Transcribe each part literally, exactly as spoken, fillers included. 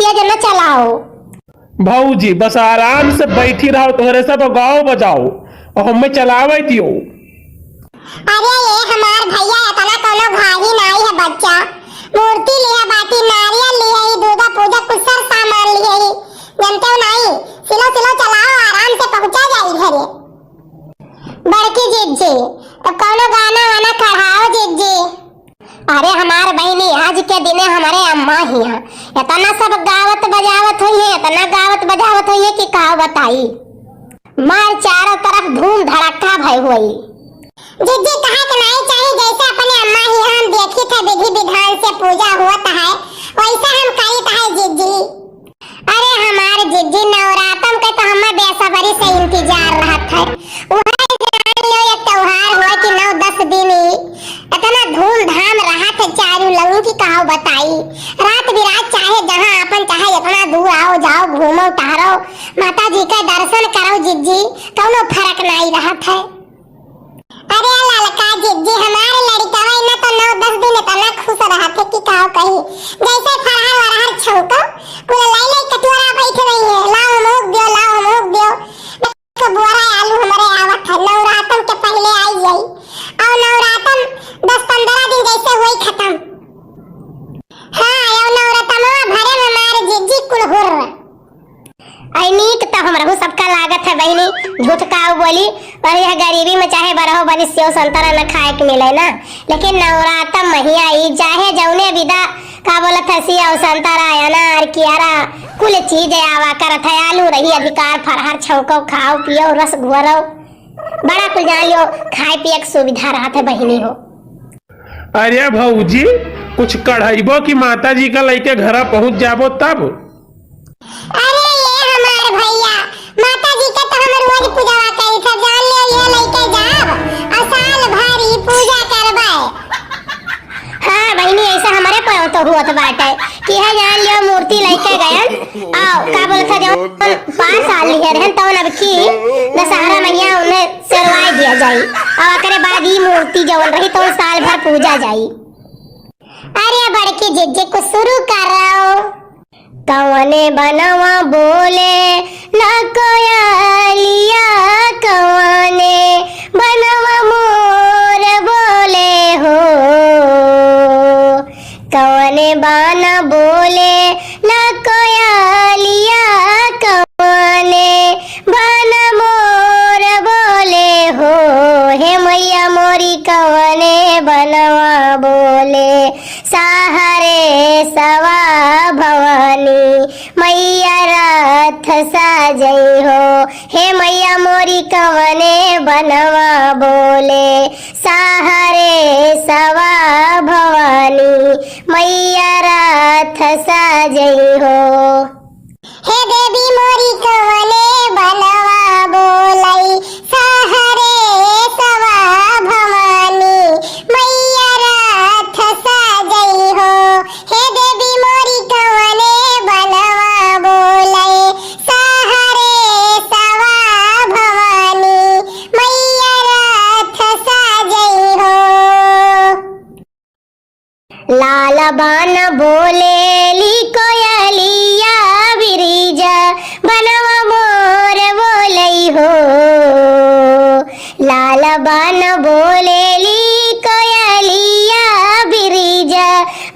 तेज न चलाओ। भौजी, बस आराम से बैठी रहो, तोहरे सब गाओ बजाओ और हमें चलावे दियो। अरे ये हमार भैया, इतना कोनो भारी नाई है बच्चा। मूर्ति लिहे बाटी, नारियल लिहे ही, दूधा पूजा कुछ सर सामान लिहे ही। जनते हो नाई, सिलो सिलो चलाओ, आराम से पहुँचा जाई घरे। बड़की जिज्जी, तो कोनो गाना वाना कढ़ाओ जिज्जी। अरे हमार बहिनी, आज के दिने हमरे अम्मा हियाँ एतना सब गावत बजावत होइहैं, एतना गावत बजावत होइहैं कि का बताई। मार चारों तरफ धूम धड़क्का भय होई। जिज्जी, कहे के नाई चाही, जैसे अपने अम्मा हियाँ हम देखी थे विधि विधान से पूजा होत है, वैसे हम करी थे जिज्जी। अरे हमार जिज्जी, नवरातम के तो हमें बेसब्री से इंतजार रहत है। उहे जान लियो, एक त्योहार होए कि नौ दस दिन ही इतना धूमधाम रहत है चारू लंग की काव बताई। रात बिरात चाहे जहाँ आपन चाहे इतना दूर आओ जाओ, घूमो टहरो, माता जी का दर्शन करो जिज्जी, कौनो फर्क नाई रहत है। अरे ललका जिज्जी, हमारे लड़िकवा इन्ना तो नौ दस दिन इतना खुश रहत है कि काव कही। जैसे फरहर वरहर छौंको, कुल लाई लाई कटोरा बैठ रही है, लाओ हमहूँ दियो, लाओ हमहूँ दियो। तो बोरा आलू हमारे आवत है, नवरातन के पहले आई जाई। और नवरातन दस पन्द्रह दिन जैसे हुई खत्म। हाँ, यो नवरतनवा भरे में हमारे जिज्जी कुल हुर्र। अरे नीक तो हमरहू सबका लागत है बहिनी, झूठ काव बोली, पर यह गरीबी में चाहे बरहो बनी सेव संतरा न खाए के मिले ना, लेकिन नवरातम महिया ई चाहे जौने विधा का बोलत है सेव संतरा अनार कियारा कुल चीज आवा करत है, आलू रही अधिकार फरहर छौंको खाओ पियो रस घोरो बड़ा कुल जान लियो खाए पिए के सुविधा रहत है बहिनी हो। अरे भौजी, कुछ कढ़ाइबो कि माता जी का लइके घरा पहुँच जाबो तब? अरे ये हमार भैया, माता जी के तो हम रोज पूजवा करी थे, जान लियो ये लइके जाब, आ साल भर ई पूजा करबे। हाँ बहिनी, ऐसे हमरे पाँव तो हुअत बाटे कि है जान लियो मूर्ति लइके गयन, आ का बोलत है जौन पाँच साल लिहे रहन तौन अब की दशहरा मैया उन्हें सरवाए दिया जाई, आ ओकरे बाद ई मूर्ति जौन रही तौन साल भर पूजा जाई। अरे बड़की जिज्जी कुछ शुरू करो। कवने बनवा बोले ना कोयलिया, कवने बनवा मोर बोले हो, कवने बन बोले ना कोयलिया, कवने बन मोर बोले हो, हे मैया मोरी कवने बनवा बोले, सहरे सवा भवानी मैया रथ सजई हो, हे मैया मोरी कवने बनवा बोले, सहरे सवा भवानी मैया रथ सजई हो। हे देवी मोरी कवने बनवा बोलई, सहरे सवा भवानी मैया रथ सजई हो। हे देवी मोरी कवने बनवा बोलई, सहरे सवा भवानी मैया रथ सजई हो। लाल बान बोलेली कोयलिया बिरिज बनवा मोर बोलई हो। लाल बान बोलेली कोयलिया बिरिज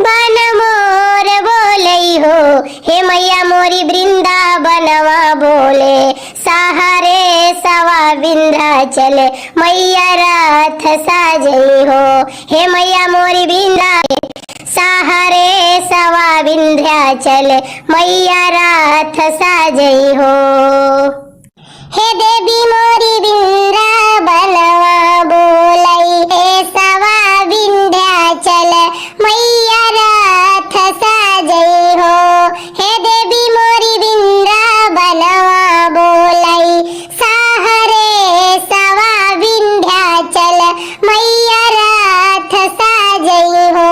बन मोर बोलई हो। हे मैया मोरी वृंदावनवा बोले सहरे सवा विंध्याचल मैया रथ सजई हो। हे मैया मोरी वृंदा सहरे सवा विंध्याचल मैया रथ सजई हो। हे देवी मोरी वृंदावनवा बोलई, हे सवा विंध्याचल मैया रथ सजई हो। हे देवी मोरी वृंदावनवा बोलई, सहरे सवा विंध्याचल मैया रथ सजई हो।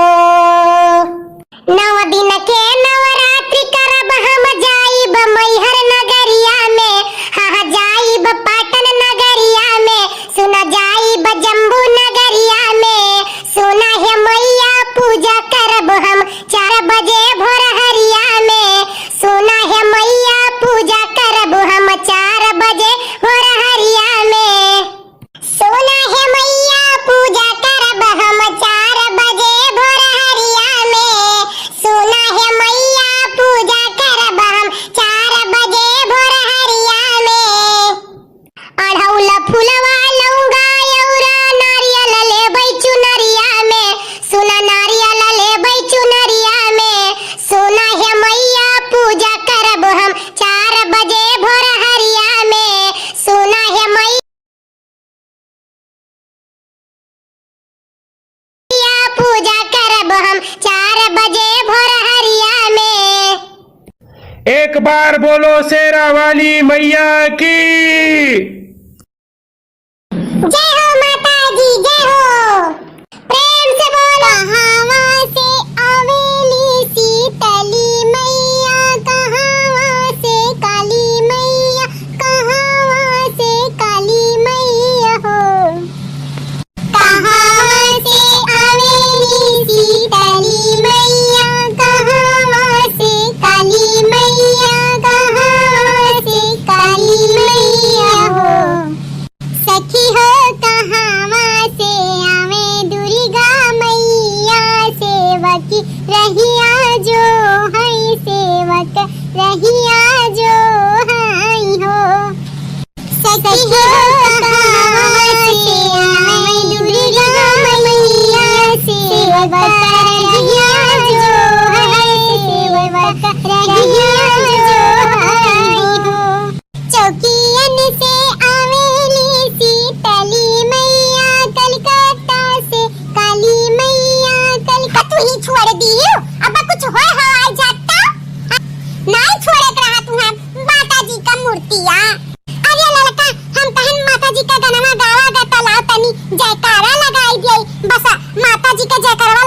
नौ दिन के नवरात्रि करब हम जाइब मैहर नगरिया में, हाँ, हाँ, जाइब पाटन नगरिया। एक बार बोलो शेरा वाली मैया की। जय हो माता जी, जय हो। प्रेम से बोलो। कहाँ से आवेली शीतली मैया, कहाँ से काली मैया, कहाँ से काली मैया हो। कहाँ से आवेली शीतली मैया, कहाँ से काली मैया, कहाँ से काली मैया हो। सखी हो कहाँ से आवे दुर्गा मैया, सेवक रहिया जो है, सेवक रहिया जो है हो। सखी हो कहाँ से आवे दुर्गा मैया, सेवक रहिया जो है, सेवक रहिया जो है हो। चौकियन से आवेली शीतली मैया, कलकत्ता से काली मैया, कलकत्ता। तू ही छोड़ दियो, अब कुछ होय हवाई जाता। नहीं छोड़े के रहा तू हम माता जी का मूर्तिया। अरे ललका, हम तहन माता जी का गनवा गावा गा तलाव तनी जयकारा लगाई दिए। बस माता जी का जयकारा